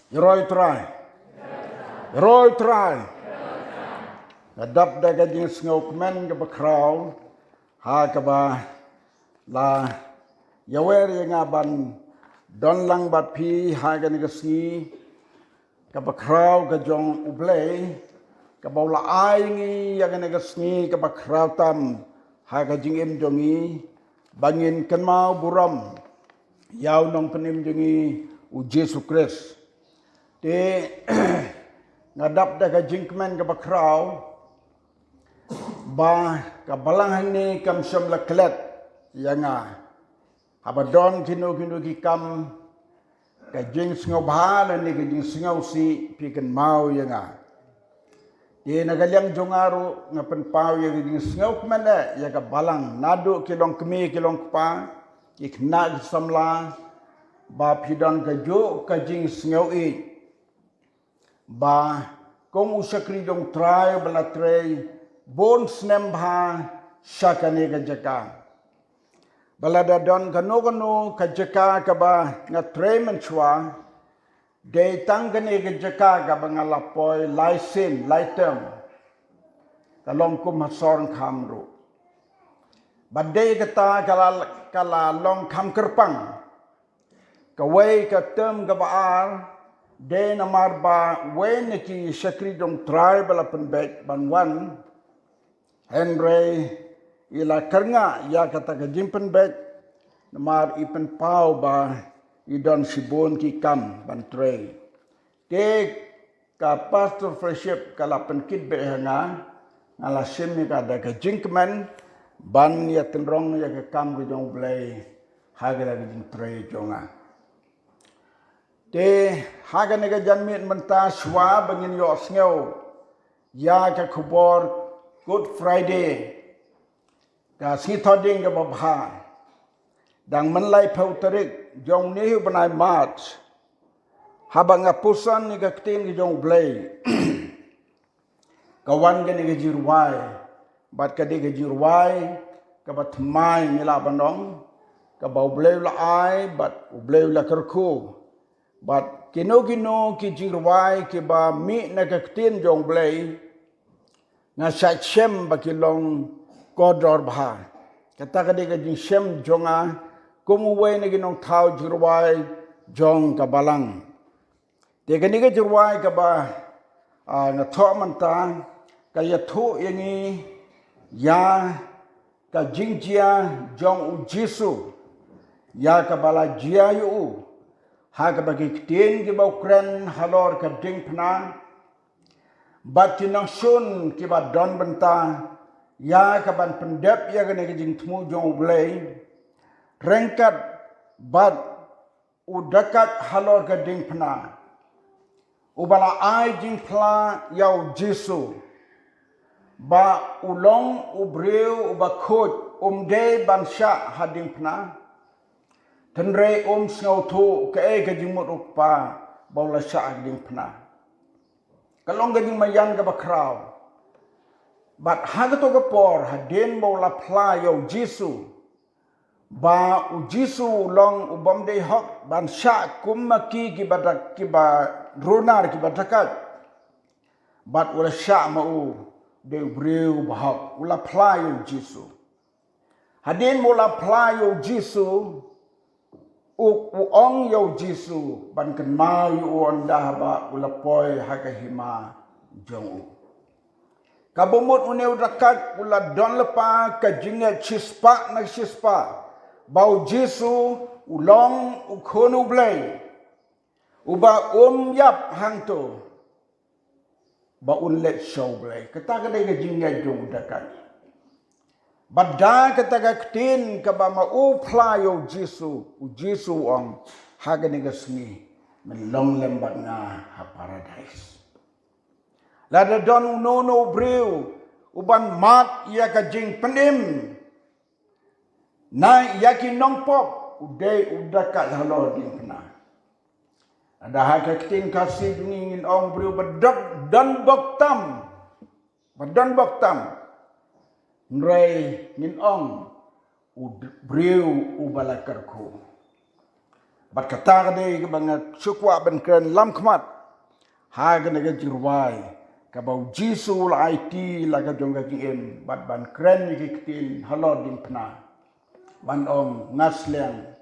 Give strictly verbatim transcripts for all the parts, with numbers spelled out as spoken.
Ïaroh Trai. Ïaroh Trai. Nga dap da ka jingsngew kmen kaba khraw ha kaba la ïawer ïa nga ban don lang bad phi ha kane ka sngi kaba khraw ka jong U Blei, kaba u la ai ngi ïa kane ka sngi kaba khraw tam ha ka jingim jong ngi, ba ngin kynmaw burom ïa u nongpynim jong ngi, U Jisu Khrist. Te nga dap da ka jingkmen kaba khraw ba ka balang hangne kam shym la klet ïa nga haba don kino kino ki kam, ka jingsngewbha lane ka jingsngewsih, phi kynmaw ïa nga. Te na ka liang jong nga ruh nga pynpaw ïa ka jingsngew kmen eh ïa ka balang, naduh ki long kmie ki long kpa, ki khynnah ki samla, ba phi don kajuh ka jingsngew ïeit ba kum u shakri jong U Trai ba la trei bun snem bha sha kane ka jaka. Ba lada don kano kano ka jaka kaba nga trei mynshuwa, dei tang kane ka jaka kaba nga la poi lai sien lai term, ka long kum ha sor kham ruh. Ba dei kata ka la, ka la long kham kyrpang. Kawei ka term kaba ar, dei namar ba wei na ki shakri jong U Trai ba la pynbeit ban wan, hynrei i la kyrngah ïa kata ka jingpynbeit, namar i pynpaw ba i don shibun ki kam ban trei. Te ka pastor fellowship ka la pynkit beit ha nga, nga la shim ïa ka da ka jingkmen ban ïa tynrong ïa ka kam ka jong U Blei ha ka da ka jingtrei jong nga. Te ha kane ka janmiet mynta, shuwa ba ngin ïohsngew ïa ka khubor Good Friday, ka sngi Thohdieng kaba bha, dang mynlaiphew tarik jong une u bnai March, haba nga puson ïa ka ktien ka jong U Blei, ka wan kane ka jingrwai, bad ka dei ka jingrwai kaba thymmai, ngi lah ban ong, kaba U Blei u la ai bad U Blei u la kyrkhu. Bad kino kino ki jingrwai kiba mih na ka ktien jong U Blei, nga shah shem ba ki long kordor bha. Kata ka dei ka jingshem jong nga kum uwei na ki nongthaw jingrwai jong ka balang. Te kane ka jingrwai kaba, ah, nga thoh mynta, ka ïathuh ïa ngi ïa ka jingjia jong U Jisu, ïa kaba la jia ïa u ha kaba ki ktien kiba u kren halor ka diengphna, bad ki nongshun kiba don bynta ïa ka ban pyndep ïa kane ka jingthmu jong U Blei, ryngkat bad u dakaid halor ka diengphna, uba la ai jingphla ïa U Jisu, ba u long u briew uba khuid, um dei ban shah ha diengphna, hynrei um sngewthuh kaei ka jingmut U Kpa ba u la shah ha diengphna. Ka long ka jingmaïan kaba khraw. Bad ha kato ka por, hadien ba u la phla ïa U Jisu ba U Jisu u long u bym dei hok ban shah kum ma ki kiba da-, kiba runar, kiba dakaid, bad u la shah ma u dei u briew ba hok, u la phla ïa U Jisu. Hadien ba u la phla ïa U Jisu, u, u ong ïa U Jisu ban kynmaw ïa u ynda ba u la poi ha ka hima jong u. Kaba mut une u dakaid u la don lypa ka jingngeit shispah na shispah ba U Jisu u long u Khun U Blei, uba um ïap hangto ba un leit sha U Blei. Kata ka dei ka jingngeit jong u dakaid. Bad da kata ka ktien kaba ma u phla ïa U Jisu, U Jisu u ong, ha kane ka sngi men long lem bad nga ha Paradais. Lada don uno uno u briew uban mad ïa ka jingpynim na ïa ki nongpop, u dei u dakaid halor diengphna. Lada ha ka ktien Khasi jong ngi ngin ong briew ba don, don bok tam, ba don bok tam, hynrei ngin ong u d-, briew uba la kyrkhu. Bad kata ka dei kaba nga sngewkwah ban kren lamkhmat ha kane ka jingrwai, kaba U Jisu u la aiti la ka jong ka jingim bad ban kren ïa ki ktien halor diengphna, ban ong, nga sliang,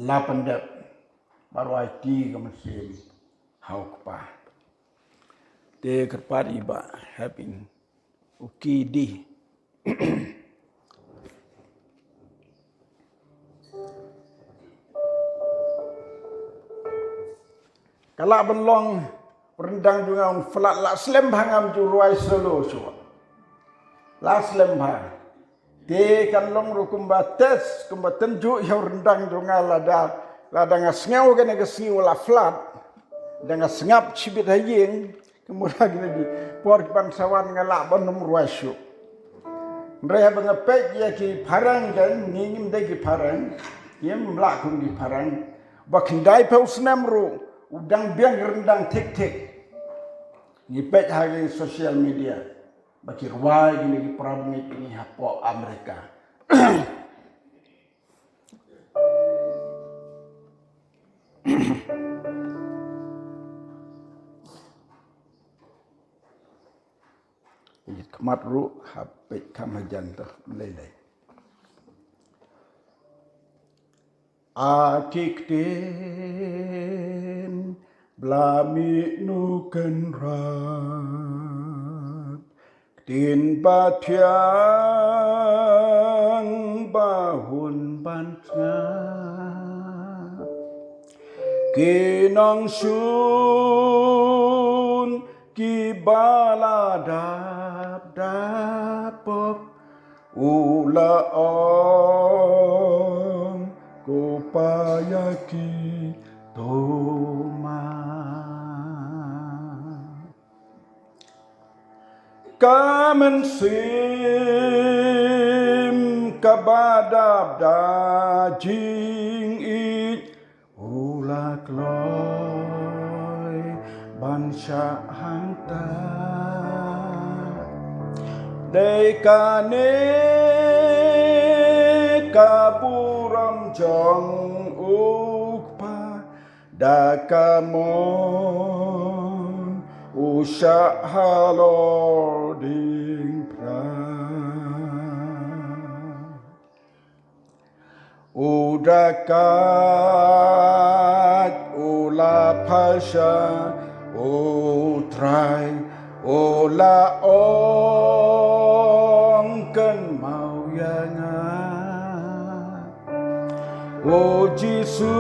la pyndep, bad u aiti ka mynsiem ha u Kpa. Te kyrpad ïa i Bah Heping, u ki di. Ka lah ban long ryndang jong nga un flat, la slem bha, ngam ju rwai solo shuh. La slem bha. Te kan long ruh kumba test, kumba tynjuh ïa u ryndang jong nga, lada, lada nga sngew kane ka sngi u la flat, da nga sngap shibit ha ïing, kumba la kine ki por ki ban sa wan nga lah ban ym rwai shuh. Hynrei haba nga peit ïa ki phareng, kan, ngi ngim dei ki phareng, ngim lah kum ki phareng. Ba khyndai phew snem ruh u dang biang ryndang thik thik. Ngi peit ha ki social media ba ki rwai kine ki para bangeit kine hapoh Amerika. Ïa khmat ruh ha peit kham hajan, to lei lei. A ki ktien ba la mih nu kynrad, ktien ba thiang ba hun ban sngap. Ki nongshun kiba la dap dap pop, u la ong, ko Pa, ïa ki to map. Ka mynsiem kaba dap da jingïeit, u la kloi ban shah hangta. Dei kane ka burom jong u Kpa, da ka mon u shah halor diengphna. U da kat u la phai sha u Trai, u la ong, kynmaw ïa nga. U Jisu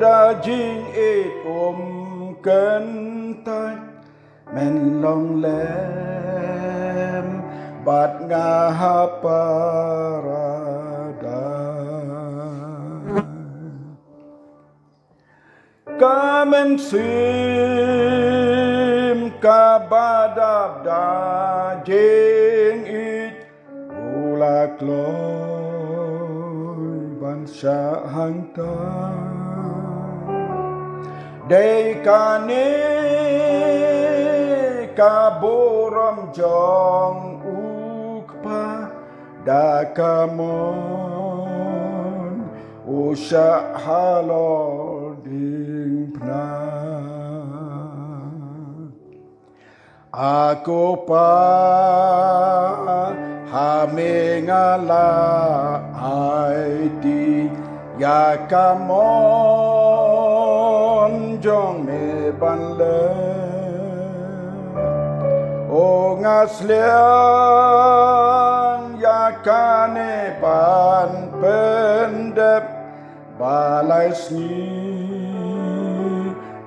da jingïeit um kyntait, men long lem bad nga ha Paradais. Ka mynsiem kaba dap da jingïeit, u la kloi ban shah hangta. Dei kane ka burom jong u Kpa, da ka mon u shah halor diengphna. A ko Pa, ha me nga la aiti ïa ka mon jong me ban leh. O nga sliang ïa kane ban pyndep, ba lai sngi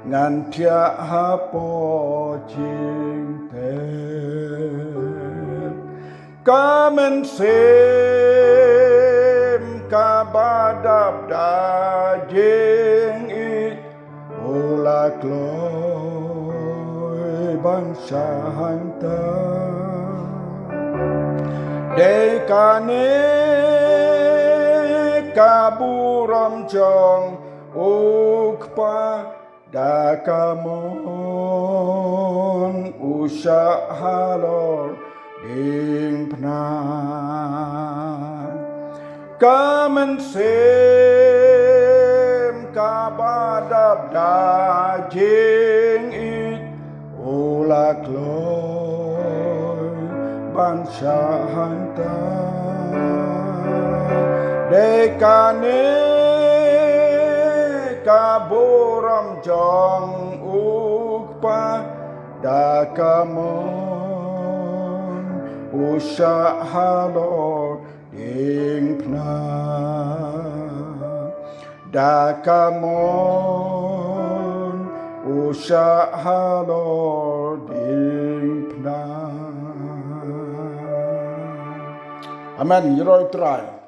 ngan thiah hapoh jingtep. Ka mynsiem kaba dap da jingïeit, u la kloi ban shah hangta. Dei kane ka burom jong u Kpa, da ka mon u shah halor diengphna. Ka mynsiem kaba dap da jingïeit u la kloi ban shah hangta. Dei kane ka burom jong u Kpa, da ka mon u shah halor diengphna. Da ka mon u shah halor diengphna. Amen. Ïaroh ïa u Trai.